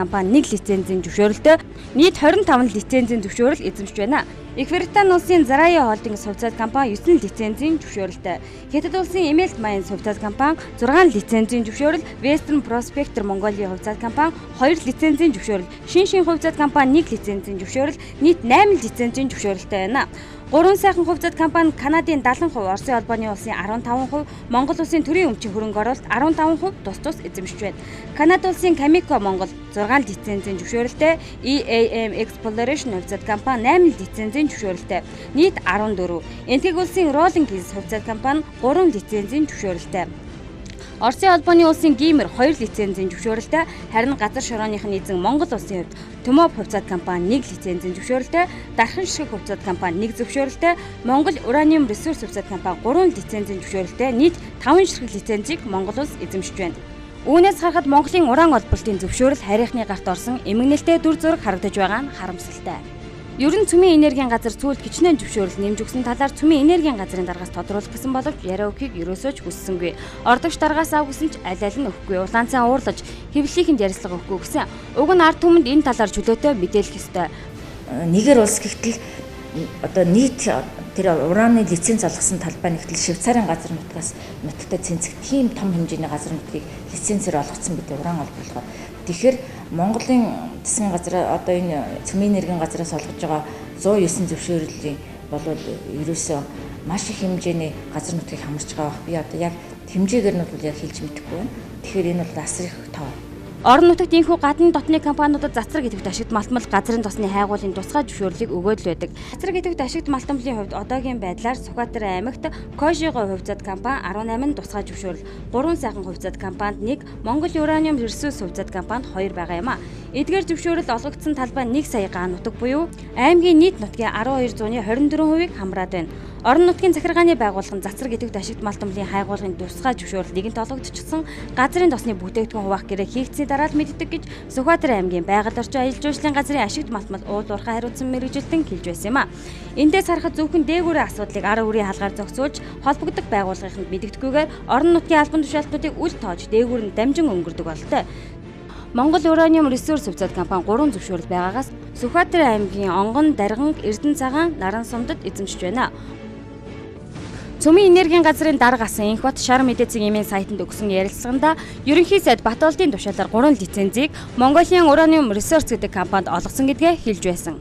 Компани 1 лицензийн зөвшөөрөлтөй, нийт 25 лицензийн зөвшөөрөл эзэмшиж байна. Их Британи улсын Zaraya Holdings хувьцаат компани 9 лицензийн зөвшөөрөлтэй. Хятад улсын Emelt Mines хувьцаат компани 6 лицензийн зөвшөөрөл, Western Prospector Mongolia хувьцаат компани 2 лицензийн зөвшөөрөл, Шиншин хувьцаат компани 1 лицензийн зөвшөөрөл, нийт 8 лицензийн зөвшөөрөлтэй байна. Гурван сайхан хувьцаат компани Канадын 70%, Оросын холбооны улсын 15%, Монгол улсын төрийн өмчийн хөрөнгө оруулалт 15% тус тус эзэмшиж байна. Канада улсын Cameco Монгол 6 лицензийн зөвшөөрөлтэй, EAM Exploration хувьцаат компани 8 лицензийн зөвшөөрөлтэй, нийт 14. Энэтхэг улсын Rolling Hills хувьцаат компани 3 лицензийн зөвшөөрөлтэй. Оросын холбооны улсын Гимер 2 лицензийн зөвшөөрөлтэй, харин газар шорооных нь эзэн Монгол улсын хувьд Төмөв хувьцаат компани 1 лицензийн зөвшөөрөлтэй, Дархан ширхэг хувьцаат компани 1 зөвшөөрөлтэй, Монгол Урanium Resource хувьцаат компани 3 лицензийн зөвшөөрөлтэй, нийт 5 ширхэг лицензийг Монгол улс эзэмшиж байна. Үүнээс харахад Монголын уран олборлтын зөвшөөрөл харийнхны гарт орсон эмгэнэлтэй дүр зураг харагдаж байгаа нь харамсалтай. Ер нь цөмийн энергийн газар сүүлд хичнээн зөвшөөрөл нэмж өгсөн талаар цөмийн энергийн газрын даргаас тодруулах гэсэн боловч яриа өгөхийг ерөөсөө ч хүссэнгүй. Ордогч даргаас ав гэсэн ч аль аль нь өгөхгүй. Улаан цай уурлаж хэвлэлийнхэнд ярилцлага өгөхгүй гэсэн. Уг нь ард түмэнд энэ талаар чөлөөтэй мэдээлэх ёстой. Нэгэр улс гэтэл одоо нийт тэр ураны лиценз олгосон талбай нэгтэл Швейцарын газар нутгаас нутагтай цэнцэх тийм том хэмжээний газар нутгийг лицензээр олгоцсон бид уран олборлогоор. Тэгэхээр Монголын засгийн газар одоо энэ цөмийн энергийн газраас олгож байгаа 109 зөвшөөрлийн болвол ерөөсөө маш их хэмжээний газар нутгийг хамарч байгаа бах. Би одоо яг хэмжээгээр нь бол яг хэлж мэдэхгүй байна. Тэгэхээр энэ бол асар их тоо. Орон нутагт энэхүү гадны дотны компаниудад цацраг идэвхт ашигт малтмал газрын тосны хайгуулын тусгай зөвшөөрлийг өгөөд л байдаг. Цацраг идэвхт ашигт малтмалын хувьд одоогийн байдлаар Сүхбаатар аймагт Кожиго хувьцаат компани 18 тусгай зөвшөөрөл, 3 сайхан хувьцаат компанид 1, Монгол Урanium Resource хувьцаат компанид 2 байгаа юм а. Эдгээр зөвшөөрөл олгогдсон талбай 1 сая гаа нутаг буюу аймгийн нийт нутгийн 12.24%-ийг хамраад байна. Орон нутгийн захиргааны байгууллага нь цацраг идэвхт ашигт малтмалын хайгуулгын тусгай зөвшөөрөл нэгэнт олгогдчихсон, газрын тосны бүтээгдэхүүн хуваах гэрээ хийгдсэний дараа л мэддэг гэж Сүхбаатар аймгийн байгаль орчин аялал жуулчлалын газрын ашигт малтмал уул уурхай хариуцсан мэргэжилтэн хэлж байсан юм а. Эндээс харахад зөвхөн дээгүүрийн асуудлыг ара үрийн хаалгаар зохицуулж холбогдох байгууллагынханд мэдэгдэхгүйгээр орон нутгийн албан тушаалтнуудыг үл тоож дээгүүр нь дамжин өнгөрдөг бололтой. Монгол Урanium Resource хувьцаат компани 3 зөвшөөрөл байгаагаас Сүхбаатар аймгийн Онгон, Дарганг, Эрдэнэ цагаан, Наран сумдад эзэмшиж байна. Цөмийн энергийн газрын дарга асан Энхбат шар мэдээцийн эмийн сайтанд өгсөн ярилцлаганда ерөнхий сайд Батолдын тушаалаар 3 лицензийг Mongolian Uranium Resource гэдэг компанид олгосон гэдгээ хэлж байсан.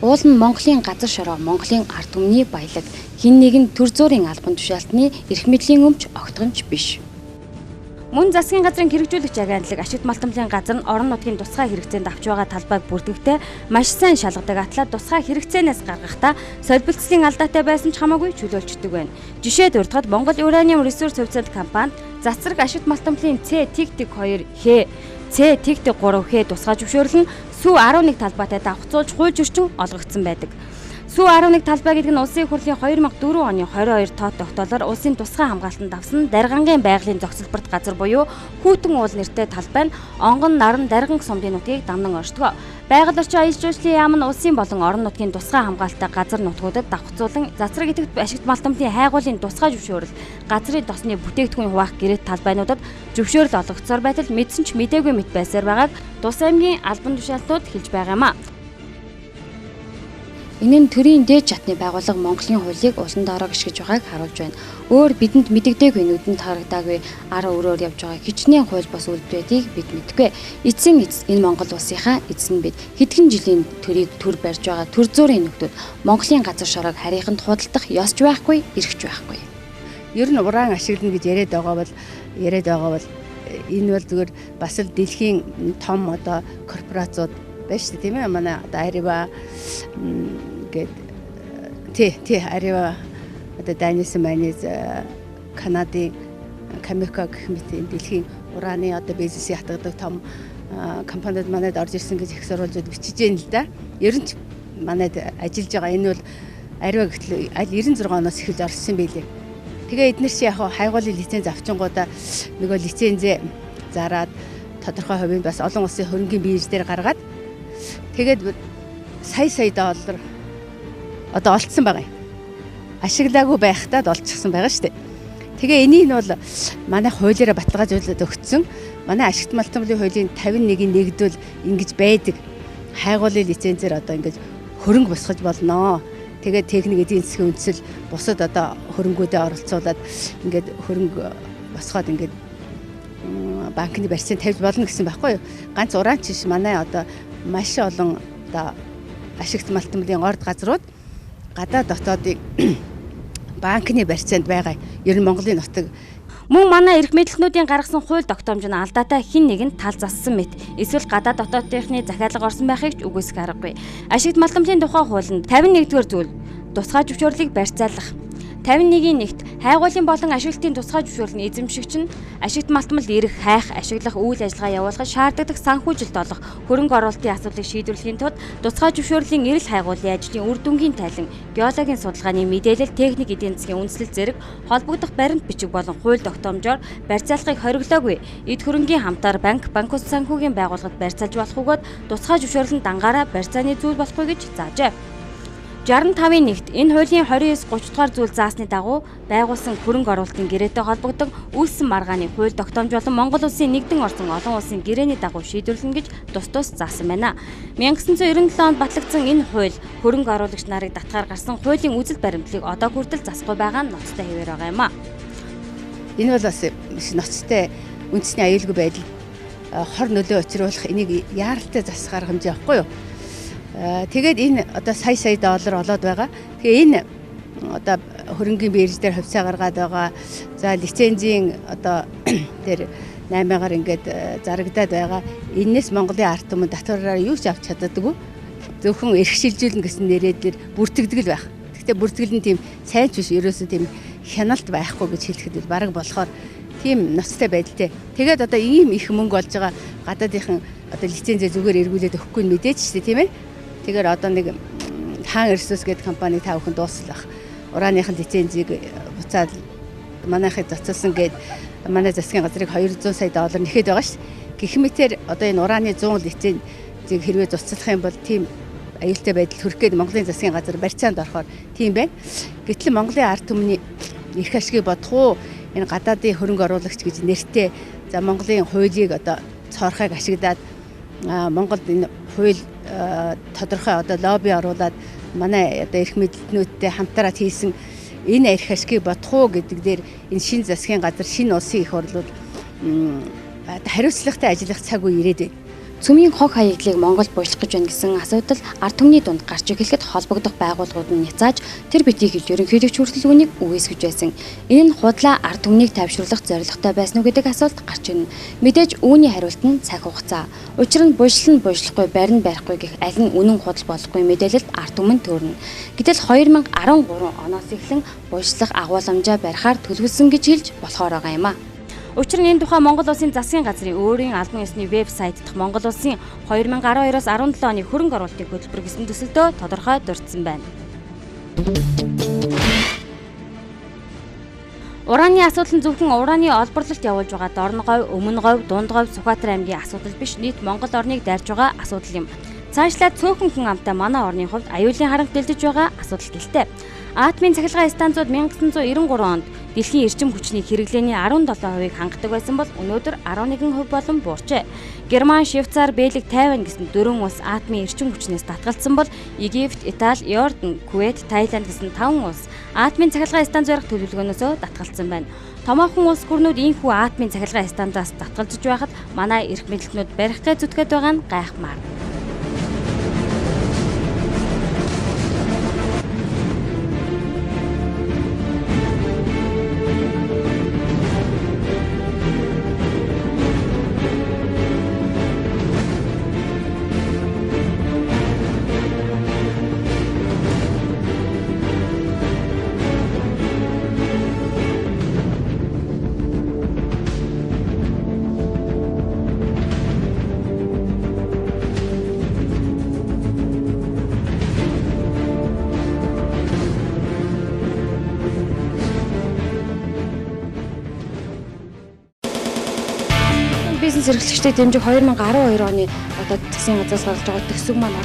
Уул нь Монголын газар шороо, Монголын ард түмний баялаг, хэн нэгэн төр зүрийн албан тушаалтны эрх мэдлийн өмч огтхонч биш. Мөн засгийн газрын хэрэгжүүлэгч агентлаг ашигт малтамлын газар нь орон нутгийн тусгай хэрэгцээнд авч байгаа талбайг бүртгэхдээ маш сайн шалгадаг атлаа тусгай хэрэгцээнээс гаргахдаа солбилцлын алдаатай байсан ч хамаагүй чөлөөлчдөг байна. Жишээ дурдахад Монгол Uranium Resource хувьцаат компанид цацраг ашигт малтамлын Ц тэг тэг 2 Х Ц тэг тэг 3 Х тусгай зөвшөөрөл нь Сүү 11 талбайтай давхцуулж хууль зөрчин олгогдсон байдаг. Сүү 11 талбай гэдэг нь Улсын их хурлын 2004 оны 22 тоо тогтоолоор улсын тусгай хамгаалтанд авсан Даргангийн байгалийн зохицолборт газар буюу Хүйтэн уул нэртэй талбай нь Онгон, Наран, Дарганг сумдын нутгийг дамнан оршдог. Байгаль орчин аялал жуулчлалын яам нь улсын болон орон нутгийн тусгай хамгаалалттай газар нутгуудад давхцуулан цацраг идэвхт ашигт малтамлын хайгуулын тусгай зөвшөөрөл, газрын тосны бүтээгдэхүүн хуваах гэрэт талбайнуудад зөвшөөрөл олгогдсоор байтал мэдсэн ч мдээгүй мэт байсаар байгааг Дус аймгийн албан тушаалтнууд хэлж байгаа юм а. Энэ нь төрийн дээд шатны байгууллага Монголын хуулийг улан доороо гიშгэж байгааг харуулж байна. Өөр бидэнд мэдэгдээгүй, нүдэнд харагдаагүй ар өрөөр явж байгаа хичнээн хууль бус үйлдвэрийг бид мэдэхгүй. Эцсийн эц энэ Монгол улсынхаа эзэн бид хэдхэн жилийн төрийг төр барьж байгаа төр зүрийн нөхдүүд Монголын газар шороог харийнханд худалдах ёс ч байхгүй, эрх ч байхгүй. Ер нь уран ашиглана гэж яриад байгаа бол энэ бол зүгээр бас л дэлхийн том одоо корпорациуд байна шүү дээ, тийм ээ. Манай одоо Арива гээд тий Арива, одоо Данис Манис, Канадын Cameco гэх мэт энэ дэлхийн ураны одоо бизнесийг хатгадаг том компаниуд манайд орж ирсэн гэж их сурвалжууд бичиж байна л да. Ер нь ч манайд ажиллаж байгаа энэ бол Арива гэтэл аль 96 оноос эхэлж орсон байлээ. Тэгээ эднэр чи яг хайгуулын лиценз авчингуудаа нөгөө лицензээ зараад тодорхой хувийн бас олон улсын хөрөнгийн бирж дээр гаргаад тэгээд сая сая доллар одоо олцсон байгаа юм. Ашиглаагүй байхдаа олчихсан байгаа шүү дээ. Тэгээ энийг нь бол манай хуулиараа баталгаажуулаад өгсөн. Манай ашигт малтмлын хуулийн 51-ийн нэгдвэл ингэж байдаг. Хайгуулын лицензээр одоо ингэж хөрөнгө босгож болно. Тэгээд техник эдийн засгийн үндсэл бусад одоо хөрөнгүүдээ оролцуулаад ингээд хөрөнгө босгоод ингээд банкны барьцаанд тавьж болно гэсэн байхгүй юу? Ганц уран ч биш, манай одоо маш олон одоо ашигт малтмлын орд газрууд гадаад дотоодын банкны барьцаанд байгаа. Ер нь Монголын нутаг. Мөн манай эрх мэдэлтнүүдийн гаргасан хууль тогтоомж нь алдаатай хэн нэгэнд тал зассан мэт эсвэл гадаад дотоодынхны захиалга орсон байхыг ч үгүйсэх аргагүй. Ашигт малтмлын тухай хуулинд 51-р зүйл тусгай зөвшөөрлийг барьцаалах. 51-ийн нэгт хайгуулын болон ашиглалтын тусгай зөвшөөрөл нь эзэмшигч нь ашигт малтмал ирэх, хайх, ашиглах, үйл ажиллагаа явуулахад шаардлагатай санхүүжилт олох, хөрөнгө оруулалтын асуудлыг шийдвэрлэхийн тулд тусгай зөвшөөрлийн эрэл хайгуулын ажлын үр дүнгийн тайлан, геологийн судалгааны мэдээлэл, техник эдийн засгийн үндэслэл зэрэг холбогдох баримт бичиг болон хууль тогтоомжоор барьцаалахыг хориглоогүй. Эд хөрөнгийн хамтаар банк, банк ус санхүүгийн байгууллагад барьцаалж болох бөгөөд тусгай зөвшөөрөл нь дангаараа барьцааны зүйл болохгүй гэж заажээ. 65-ын нэгт энэ хуулийн 29-30 дугаар зүйл заасны дагуу байгуулсан хөрөнгө оруулалтын гэрээтэй холбогдсон үйлсэн маргааны хууль тогтоомж болон Монгол улсын нэгдэн орсон олон улсын гэрээний дагуу шийдвэрлэнэ гэж тус тус заасан байна. 1997 онд батлагдсан энэ хууль хөрөнгө оруулагч нарыг татгаар гарсан хуулийн үзэл баримтлалыг одоо хүртэл засахгүй байгаа нь ноцтой хэвээр байгаа юм а. Энэ бол бас ноцтой үндэсний аюулгүй байдал хор нөлөө учруулах энийг яаралтай засах арга хэмжээ байхгүй юу? Тэгээд энэ одоо сая сая доллар олоод байгаа. Тэгээ энэ одоо хөрөнгийн бирж дээр хувьцаа гаргаад байгаа. За лицензийн одоо тэр 8-аар ингээд зарагдаад байгаа. Эннээс Монголын ард түмэн татвараар юу ч авч чаддаггүй. Зөвхөн эрх шилжүүлнэ гэсэн нэрээр бүртгэдэг л байх. Гэхдээ бүртгэл нь тийм сайн ч биш, ерөөсөн тийм хяналт байхгүй гэж хэлэхэд бараг болохоор тийм ноцтой байдалтай. Тэгээд одоо ийм их мөнгө олж байгаа гадаадынхан одоо лицензээ зүгээр эргүүлээд өгөхгүй нь мэдээч шүү дээ, тийм ээ. Тэгэхээр одоо нэг Хаан Ресурс гэдэг компани та бүхэн дуусах. Урааныхан лицензийг буцаад манайхыг цоцолсон гээд манай засгийн газрыг 200 сая доллар нэхэд байгаа шүү. Гэх мэтэр одоо энэ урааны 100 лицензийг хэрвээ цуцлах юм бол тийм аюултай байдал төрөх гээд Монголын засгийн газар барьцаанд орохоор тийм байна. Гэтэл Монголын ард түмний эрх ашгийг бодох уу? Энэ гадаадын хөрөнгө оруулагч гэж нэртэй за Монголын хуулийг одоо цоорхойг ашиглаад Монголд энэ хууль тодорхой одоо лобби оруулаад манай одоо эрх мэдэлтнүүдтэй хамтраад хийсэн энэ эрх ашгийг бодох уу гэдэг дээр энэ шинэ засгийн газар, шинэ улсын их хурлууд хариуцлагатай ажиллах цаг үе ирээд байна. Цөмийн хог хаягдлыг Монгол буйлах гэж байна гэсэн асуудал ард түмний дунд гарч ирэхэд холбогдох байгууллагууд нь няцааж тэр битгий хэлж ерөнхийлөгч хүртэл үүнийг үгүйсгэж байсан. Энэ нь худлаа ард түмнийг тайвшруулах зорилготой байсан уу гэдэг асуулт гарч ирнэ. Мэдээж үүний хариулт нь цаг хугацаа. Учир нь буйшлал нь буйшлахгүй, барин барихгүй гэх аль нь үнэн худал болохгүй мэдээлэлд ард түмэн төрнө. Гэтэл 2013 оноос эхлэн буйшлах агуулмжаа барихаар төлөвлөсөн гэж хэлж болохоор байгаа юм а. Учир нь энэ тухай Монгол Улсын засгийн газрын өөрийн албан ёсны вебсайт дахь Монгол Улсын 2012-оос 17 оны хөрөнгө оруулалтын хөтөлбөр гэсэн төсөлдөө тодорхой дурдсан байна. Урааны асуудал нь зөвхөн урааны олборлолт явуулж байгаа Дорноговь, Өмнөговь, Дундговь, Сүхбаатар аймгийн асуудал биш, нийт Монгол орныг дайрч байгаа асуудал юм. Цаашлаад цөөхөн хүн амтай манай орны хувьд аюулын харанх дэлдэж байгаа асуудал гэлтэй. Атомын цахилгаан станцууд 1993 онд дэлхийн эрчим хүчний хэрэглээний 17%-ийг хангадаг байсан бол өнөөдөр 11% болон буурчээ. Герман, Швейцар, Бельги, Тайван гэсэн дөрвөн улс атомын эрчим хүчнээс татгалзсан бол Египет, Итали, Иордан, Кувейт, Таиланд гэсэн 5 улс атомын цахилгаан станц барих төлөвлөгөөнөөсөө татгалзсан байна. Томоохон улс гүрнүүд ийхүү атомын цахилгаан станцаас татгалзаж байхад манай эрх мэдэлтнүүд барих гэж зүтгээд байгаа нь гайхмаар. Бизнес эрхлэгчдийг дэмжих 2012 оны одоо засгийн газраас гаргаж байгаа төсөв маань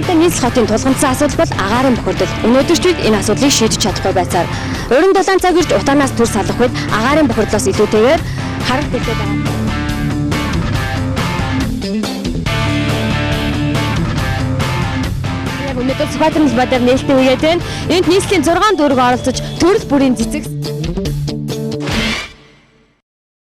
Сүхбаатар нийслэл хотын тулгамдсан асуудал бол агаарын бохирдол. Өнөөдөр ч бид энэ асуудлыг шийдэж чадахгүй байцаар. Уран долоон цаг ирж утаанаас төр салах үед агаарын бохирдлоос илүүтэйгээр харах дэлхийд байгаа. Яг өнөөдөр Сүхбаатар улбаа дээр нээлттэй үгээд байна. Энд нийслэлийн 6 дүүрэг оролцож төрөл бүрийн цэцэг